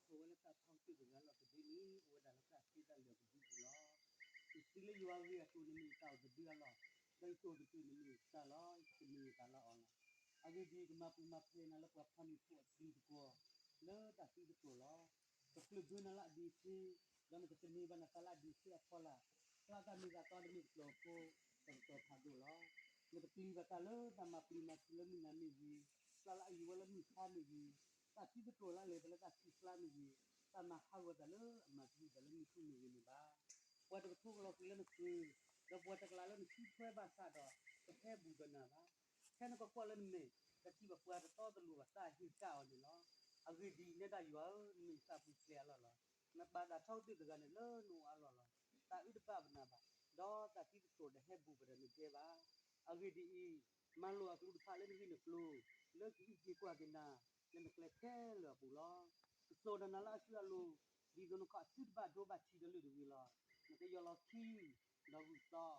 အိၣ်ဝဲလၢတၢ်ထီကတၢၢ်တဂၤလီၤ. တဒုန့ၣ် အိၣ်ဝဲဒၣ်လၢတၢ်သ့တၢ်လၢာ်အပူၤလီၤ. ယစံးလၢယွၤအဂ့ၢ်အကျိၤန့ၣ် မ့ၢ်ယတၢ်အိၣ်တဒုအလီၢ်, ဒီးယတအိၣ်တဒုန့ၣ်မ့ၢ်ယကစၢ်လီၤ. ယတမ့ၢ်ယသးလၢအီၤလီၤ. အဂ့ၢ်ဒ်အံၤ, ကမၤပူၤမၤဖျဲးနၤလၢပှၤဖီၣ်န့ၢ်ဖိအတံၤသကိး လၢတၢ်သံသတြိာ်လီၤ. ကကျၢၢ်ဘၢနၤလၢအဒံးဆှံ, ဒီးနကသန့ၤဘၣ်နသးလၢအဒံးဆှံအဖီလာ်, ဖျါတၢ်မ့ၢ်တၢ်တီတမ့ၢ်ကတီၤဖိ, တၢ်ကတီၤဖးဒိၣ်လီၤ. နကပျံၤဘၣ်တၢ်လၢတၢ်မၤပျံၤမၤဖုးလၢမုၢ်နၤမ့ၢ်ဂ့ၤ, ဖျါလၢအယံၤဝဲလၢမုၢ်ဟါမ့ၢ်ဂ့ၤ, တၢ်သံသတြိာ်လၢအလဲၤတၢ်လၢတၢ်ခံဖျါမ့ၢ်ဂ့ၤ, တၢ်မၤဟးဂီၤတၢ်လၢအမၤသံတၢ်လၢမုၢ်ထူၣ်မ့ၢ်ဂ့ၤန့ၣ်ဘၣ်. ပှၤတကထိကလီၤဃံၤလၢနဃၢၤ, ဒီးပှၤတကလးလၢနစုထွဲဘၣ်ဆၣ်ဒီး တဟဲဘူးဒီးနၤဘၣ်. ထဲနကကွၢ်လၢနမဲာ်, တထံၣ်ဘၣ်ပှၤတတီတလိၤဘၣ် တၢ်ဟ့ၣ်ကၣ်အီၤန့ၣ်လီၤ. အဂ့ၢ်ဒ်အံၤ, နဲဒၣ်ယွၤဧၢ, နမ့ၢ်ယသးပူၤဖျဲးအလီၢ်လီၤ. နဘၣ်တၢ်ထီကတၢၢ်တဂၤန့ၣ်လၢနအိၣ်အလီၢ်လီၤ. တၢ်အုၣ်တဘၣ်ဘၣ်နၤဘၣ်, ဒီးတၢ်သံသတြိာ်တဟဲဘူးဘၣ်ဒီးနဒဲဘၣ်. အဂ့ၢ်ဒ်အံၤ, မၤလိာ်အကလူးတဖၣ်လၢနဂ့ၢ်နကျိၤ, လၢကအံးက့ၤကွၢ်က့ၤနၤ လၢနကျဲခဲလၢာ်အပူၤလီၤ. ကစိာ်ဒီးနၤလၢအစုအလိၤ, ဒ်သိးနခီၣ်အစုတဘၣ်ဒိဘၣ်ထံးဒီးလုၢ်တဂ့ၤလီၤ. နကယီၢ်လီၤခံ, ဒီးဂုာ်သီ, နကယီၢ်သံ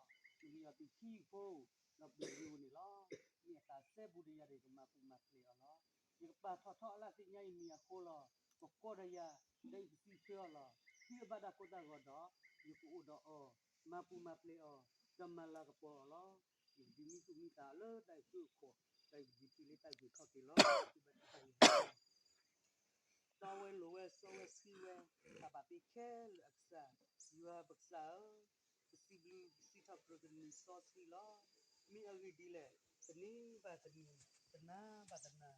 ခံဖိ, ဒီးပျံၤဂ့ၤဧိၤန့ၣ်လီၤ. မ့ၢ်အတၢ်စဲဘူးဒီးယၤဒီး ယကမၤပူၤမၤဖျဲးအီၤလီၤ. ယကပာ်ထီၣ်ထီအလၢသ့ၣ်ညါအံၤမ့ၢ်အဃိလီၤ. ကကိးဒီးယၤ, ဒီးယကစံးဆၢအီၤလီၤ. ဟံးအဘၣ်တၢ်ကိၢ်တၢ်ဂီၤဒီး, ယကအိၣ်ဒီးအီၤ, မၤပူၤမၤဖျဲးအီၤ, ဒီးမၤလၤကပီၤအီၤလီၤ. ယကဒုးမံသူၣ်မံသးလၢတၢ်အုၣ်က့ၤခီၣ်, ဒီးယကဒုးထံၣ်လၢတၢ်အုၣ်က့ၤခီၣ်က့ၤလီၤ. တီဝဲလိၤဝဲစီဝဲဆှံဝဲ, တၢ်ဘၣ်တ့ခဲလၢာ်အကစၢ်, ယွၤပကစၢ်ဧၢ, ပစံးဘျုးပစံးထီၣ်ပတြၢၤက့ၤနံၤစီဆှံလီၤ. မ့ၢ်အဂ့ၢ်ဒ်လဲၣ်, တနံၤဘၣ်တနံၤ, တနၤဘၣ်တနၤ,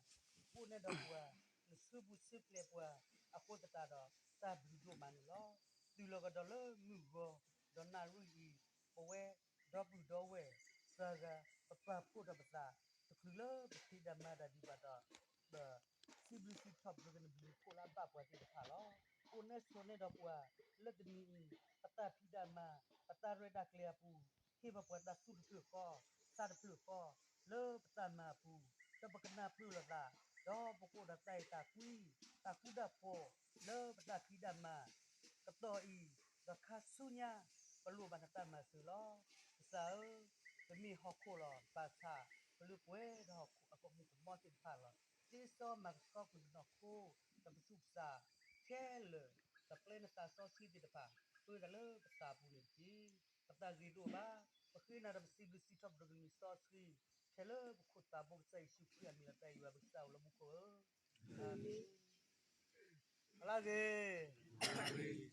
အိၣ်နဲဒီးပှၤ, နဆၢပူၤဆၢပျဲပှၤ, အဃိသတးဒီး, တၢ်ဘျုးဒိၣ်မးန့ၣ်လီၤ. တုၤလီၤကဒီးလၢမုၢ်ဂီၤ, ဒီးနၣ်ရံၣ်အံၤ, ပဝဲ, ဒီပုၢ်ဒီဝဲၢ်, စှၤဂၤ, ပပာ်ဖှိၣ်ထီၣ်ပသး, တချုးလၢပဖံးဒၣ်မၤဒၣ်ဒံးဘၣ်ဒီး, ဒီး, စံးဘျုးစံးထီၣ်ပတြၢၤက့ၤနဘျုးဖှိၣ်လၢအဘၣ်ပှၤသ့ၣ်တဖၣ်လီၤ. အိၣ်နဲဆိးနဲဒီးပှၤ, လၢတနံၤအံၤ, ပတၢ်ဖံးတၢ်မၤ, ပတၢ်ရဲၣ်တၢ်ကျဲၤအပူၤ, ဟ့ၣ်ဘၣ်ပှၤတၢ်သူၣ်တဖျၢၣ်ဃီ, သးတဖျၢၣ်ဃီ, လၢပတၢ်မၤအပူၤ, ဒီးပကနၢ်ပၢၢ်လိာ်သး, ဒီးပကအိၣ်ဒီးတၢ်အဲၣ်တၢ်ကွံ, တၢ်ဃူတၢ်ဖိး, လၢပတၢ်ဖံးတၢ်မၤ, ကတီၢ်အံၤ, ဒီးခါဆူညါ, ပလိၣ်ဘၣ်နတၢ်မၤစၢၤလီၤ. ကစၢ်ဧၢ, ပမ့ၢ်ဟီၣ်ခိၣ်လီၤ, ဘၣ်ဆၣ်, ပလၢပှဲၤဒီးဟီၣ်ခိၣ်အကမူၣ်ကမီသ့ၣ်တဖၣ်လီၤ. သ့စီမၤကဆှီကွံာ်ပနီၢ်ခိ, ဒီးပသူၣ်ပသး, ခဲလၢာ်, ဒီးပျဲနသးစီဆှံသ့ၣ်တဖၣ်, ပၢတၢ်လၢပသးပူၤန့ၣ်တက့ၢ်. ပသးဂ့ၤဒိၣ်ဘၣ်, ပဃ့နၤဒီးပစံးဘျုးစံးထီၣ်ပတြၢၤက့ၤနံၤစီဆှံ, ထဲလၢပခိၣ်သးဘိကစၢ်ယ့ၣ်ၡူးခရံာ်အမံၤလီၤ. တၢ်ယွၤပကစၢ်အိၣ်လၢမူခိၣ်ဧၢ, အၤမ့ၣ်. အလၢဂ့ၤ